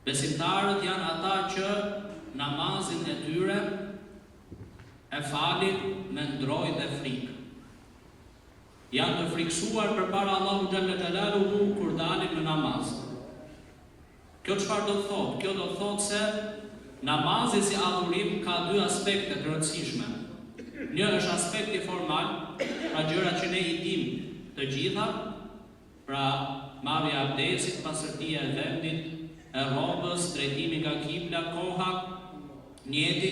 Besimtarët janë ata që namazin e tyre e falin me ndrojë dhe frikë. Janë të frikësuar përpara Allahut xhalla xhelaluhu kur dalin në namaz. Kjo çfarë do të thotë? Kjo do të thotë se namazi si adhurim ka dy aspekte të rëndësishme. Një është aspekti formal, pra gjërat që ne i dimë të gjitha, pra marrja e abdesit, pastërtia e vendit, e rrobës, drejtimi nga kibla, koha, nijeti,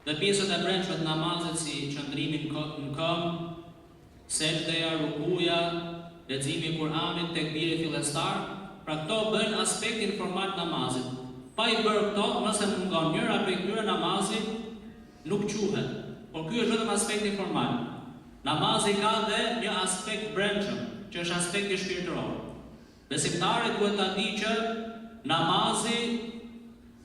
dhe pjesët e brendshme të namazit si qëndrimi në këmbë, sexhdeja, rukuja, leximi i Kur'anit, tekbiri fillestar, pra këto bëjnë aspektin formal të namazit. Pa i bërë këto, nëse mungon njëra prej këtyre namazi nuk quhet. Por ky është vetëm aspekti formal. Namazi ka dhe një aspekt brendshëm, që është aspekti shpirtëror. Besimtari duhet ta dijë që namazi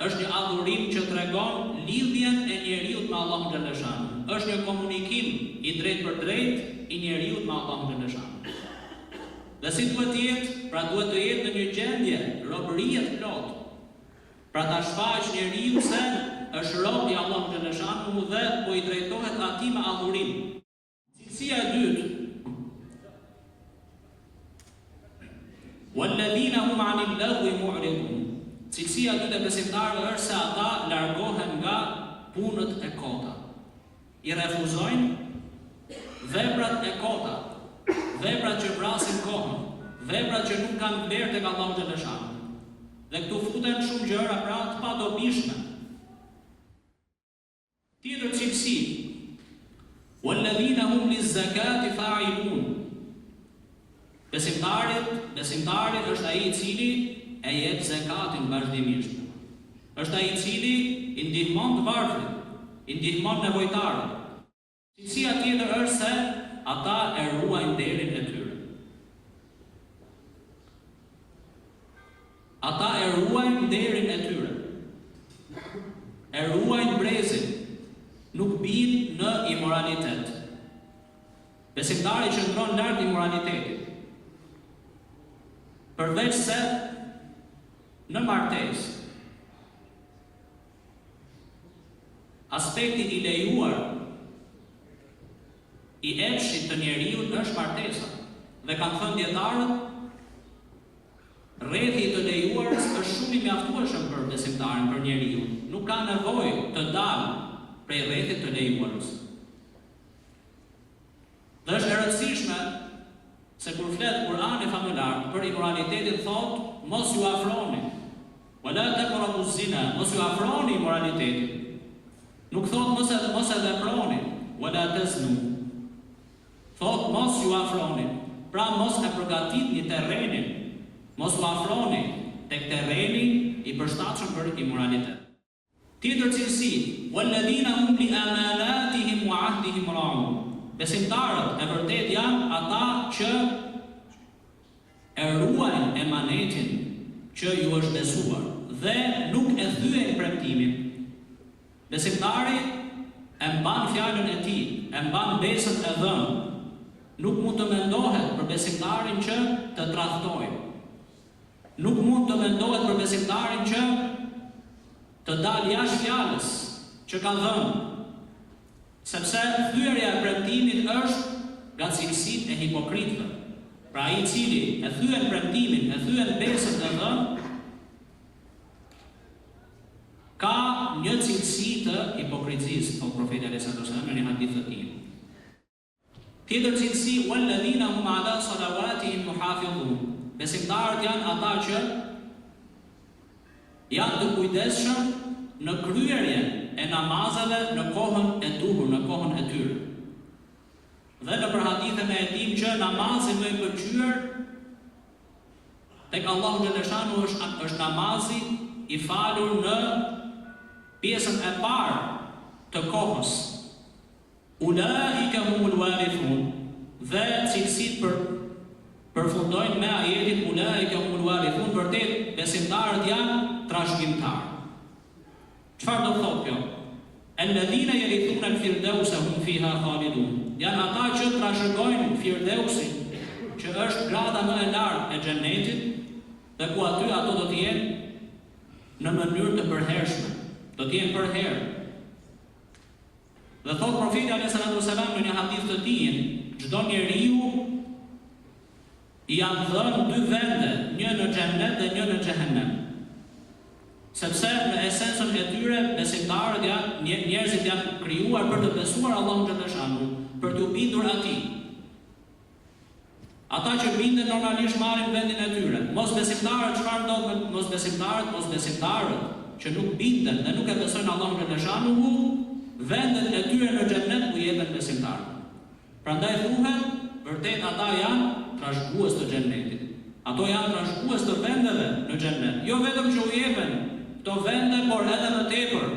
është një adhurim që tregon lidhjen e njeriut me Allahun xhelleshanuhu. Është një komunikim i drejtpërdrejtë i njeriut me Allahun xhelleshanuhu. Dhe si duhet të jetë? Pra duhet të jetë në një gjendje robërie të plotë. Pra ta shfaqë njeriu se është rob i Allahut xhelleshanuhu dhe po i drejtohet atij me adhurim. Cilësia e dytë, Walladhina hum 'anil lagwi mu'ridun. Cilësia e dytë e besimtarëve është se ata largohen nga punët e kota. I refuzojnë veprat e kota, veprat që vrasin kohën, veprat që nuk kanë vlerë tek Allahu xhelleshanuhu. Dhe këtu futen shumë gjëra pra të padobishme. Tjetër cilësi, Walladhina hum liz-zakati fa'ilun. Besimtarit, besimtari është ai i cili e jep zekatin vazhdimisht. Është ai i cili i ndihmon të varfrit, i ndihmon nevojtarët. Cilësia tjetër është se ata e ruajnë nderin e tyre. Ata e ruajnë nderin e tyre. E ruajnë brezin. Nuk bijnë në imoralitet. Besimtari qëndron larg imoralitetit. Përveçse në martesë. Aspekti i lejuar i epshit të njeriut është martesa. Dhe kanë thënë dijetarët, rrethi i të lejuarës është shumë i mjaftueshëm për besimtarin, për njeriun, nuk ka nevojë të dalë prej rrethit të lejuarës. Dhe është e rëndësishme se kur flet Kur'ani famëlartë për imoralitetin thotë mos ju afroni. Wa la taqrabu zina, mos ju afroni imoralitetit. Nuk thotë mos e mos e veproni, wa la taznu. Thotë mos ju afroni. Pra mos e përgatitni terrenin, mos u afroni tek terreni i përshtatshëm për imoralitet. Tjetër cilësi, Walladhina hum li amanatihim wa ahdihim ra'un. Besimtarët e vërtetë janë ata që e ruajnë emanetin që ju është besuar dhe nuk e thyejnë premtimin. Besimtari e mban fjalën e tij, e mban besën e dhënë. Nuk mund të mendohet për besimtarin që të tradhtojë. Nuk mund të mendohet për besimtarin që të dalë jashtë fjalës që ka dhënë, sepse thyerja e premtimit është nga cilësitë e hipokritëve. Pra ai i cili e thyen premtimin, e thyen besën e dhënë, ka një cilësi të hipokrizisë, thotë Profeti alejhi salatu ves selam në një hadith të tij. Tjetër cilësi, Walladhina hum ala salawatihim yuhafidhun, Besimtarët janë ata që janë të kujdesshëm në kryerjen e namazeve në kohën e duhur, në kohën e tyre. Dhe nëpër hadithe ne e dimë që namazi më i pëlqyer tek Allahu xhaleshanu është është namazi i falur në pjesën e parë të kohës. Ulaike humul warithun dhe cilësitë për përfundojnë me ajetin Ulaike humul warithun vërtet besimtarët janë trashëgimtarë. Çfarë do të thotë kjo? Alladhina yarithuna al-firdausa hum fiha khalidun. Janë ata që trashëgojnë Firdausin, që është grada më e lartë e xhennetit dhe ku aty ato do të jenë. Në mënyrë të përhershme. Do të jenë përherë. Dhe thotë Profeti alejhi salatu ue selam në një hadith të tijin, çdo njeriu i janë dhënë dy vende, një në xhennet dhe një në xhehenem. Sepse në esencën e tyre besimtarët janë, njerëzit janë krijuar për të besuar Allahun xhelleshanuhu, për t'iu bindur Atij. Ata që binden normalisht marrin vendin e tyre. Mosbesimtarët çfarë ndodh me mosbesimtarët? Mosbesimtarët që nuk binden dhe nuk e besojnë Allahun xhelleshanuhu, vendet e tyre në xhennet u jepen besimtarëve. Prandaj thuhet, vërtet ata janë trashëgues të xhennetit. Ato janë trashëgues të vendeve në xhennet. Jo vetëm që u jepen këto vende, por edhe më tepër.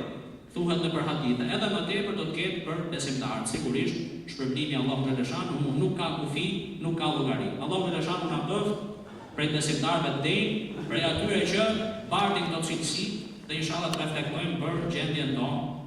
Thuhet nëpër hadithe, edhe më tepër do të ketë për besimtarët. Sigurisht, shpërblimi i Allahut xhaleshanuhu nuk ka kufi, nuk ka llogari. Allahu xhaleshanuhu na bëftë prej besimtarëve të denjë, prej atyre që bartin këto cilësi dhe inshallah të reflektojmë për gjendjen tonë.